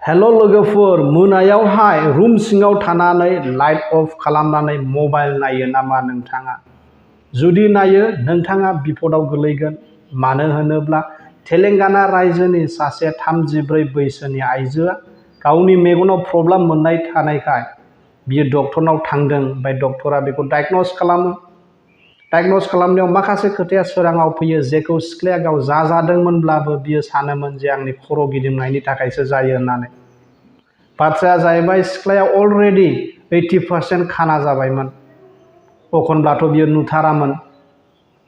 Hello लोगोफोर मोनायावहाय room सिङाव थानानै लाइट अफ खालामनानै मबाइल नायो नामा नोंथाङा? जुदि नायो नोंथाङा बिपदाव गोलैगोन। मानो होनोब्ला तेलेंगाना रायजोनि सासे 34 बैसोनि आइजोआ गावनि मेगनाव प्रब्लेम मोननाय थानायखाय बियो डक्टरनाव थांदों। ओमफ्राय डक्टरा बेखौ डायग्नोस खालामो। डायग्नोस खालामनायाव माखासे खोथाया सोराङाव फैयो, जेखौ सिख्लाया गाव जाजादोंमोनब्लाबो बियो सानोमोन जे आंनि खर' गिदिंनायनि थाखायसो जायो होननानै। बाथ्राया जाहैबाय सिख्लाया अलरेडि 80% खाना जाबायमोन। एखनब्लाथ' बियो नुथारामोन।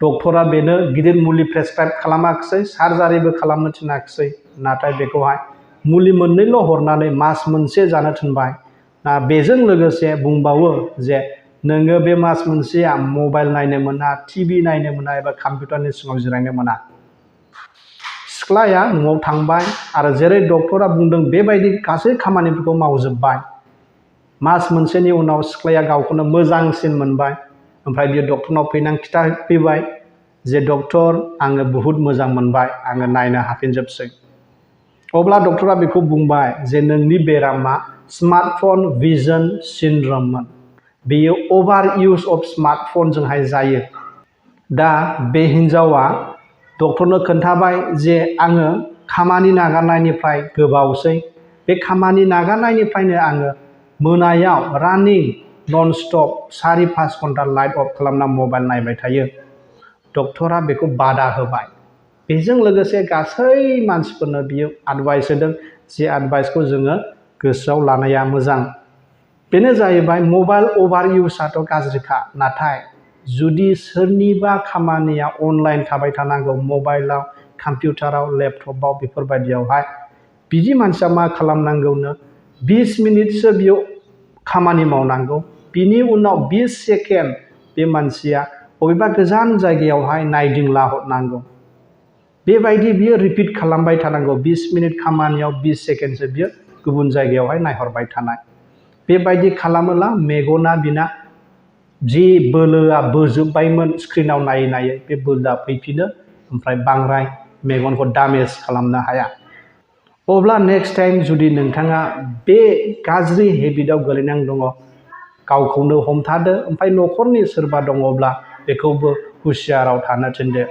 डक्टरा बेनो गिदिर मुलि प्रेसक्राइब खालामाखिसै, सार्जारिबो खालामनो थिनाखिसै। नाथाय बेखौहाय मुलि मोननैल' हरनानै मास मोनसे जानो थिनबाय। बेजों लोगोसे बुंबावो जे नोङो बे मास मोनसेया मबाइल नायनो मोना, टिभि नायनो मोना एबा कम्पिउटारनि सिङाव जिरायनो मोना। सिख्लाया न'आव थांबाय आरो जेरै डक्टरा बुंदों बेबायदि गासै खामानिफोरखौ मावजोबबाय। मास मोनसेनि उनाव सिख्लाया गावखौनो मोजांसिन मोनबाय। ओमफ्राय बियो डक्टरनाव फैनानै खिथाफैबाय जे डक्टर आङो बहुद मोजां मोनबाय, आङो नायनो हाफिनजोबसै। अब्ला डक्टरा बेखौ बुंबाय जे नोंनि बेरामा स्मार्टफन भिजन सिन्ड्रममोन। बेयो अभार इउज अफ स्मार्टफनजोंहाय जायो। दा बे हिन्जावा डक्टरनो खोन्थाबाय जे आङो खामानि नागारनायनिफ्राय गोबावसै। बे खामानि नागारनायनिफ्रायनो आङो मोनायाव रानिं नन स्टप 4-5 घन्टा लाइट अफ खालामना मबाइल नायबाय थायो। डक्टरा बेखौ बादा होबाय। बेजों लोगोसे गासै मानसिफोरनो बियो एडभाइस होदों जे एडभाइसखौ जोङो गोसोआव लानाया मोजां। बेनो जाहैबाय मबाइल अभार इउजआथ' गाज्रिखा, नाथाय जुदि सोरनिबा खामानिया अनलाइन थाबाय थानांगौ, मबाइलाव, कम्पिउटाराव, लेपटपाव, बेफोरबायदियावहाय बिदि मानसिया मा खालामनांगौनो 20 मिनिटसो बियो खामानि मावनांगौ। बिनि उनाव 20 सेकेन्ड बे मानसिया बबेबा गोजान जायगायावहाय नायदिंला हरनांगौ। बेबायदि बियो रिपिट खालामबाय थानांगौ। 20 मिनिट खामानियाव 20 सेकेन्डसो बियो गुबुन जायगायावहाय नायहरबाय थानाय। बेबायदि खालामोब्ला मेगना बिना जि बोलोआ बोजोबबायमोन स्क्रिनाव नायै नायै, बे बोलोआ फैफिनो। ओमफ्राय बांद्राय मेगनखौ दामेज खालामनो हाया। अब्ला नेक्स्ट टाइम जुदि नोंथाङा बे गाज्रि हेबिटआव गोलैनानै दङ, गावखौनो हमथादो। ओमफ्राय न'खरनि सोरबा दङब्ला बेखौबो हुसियाराव थानो थिनदो।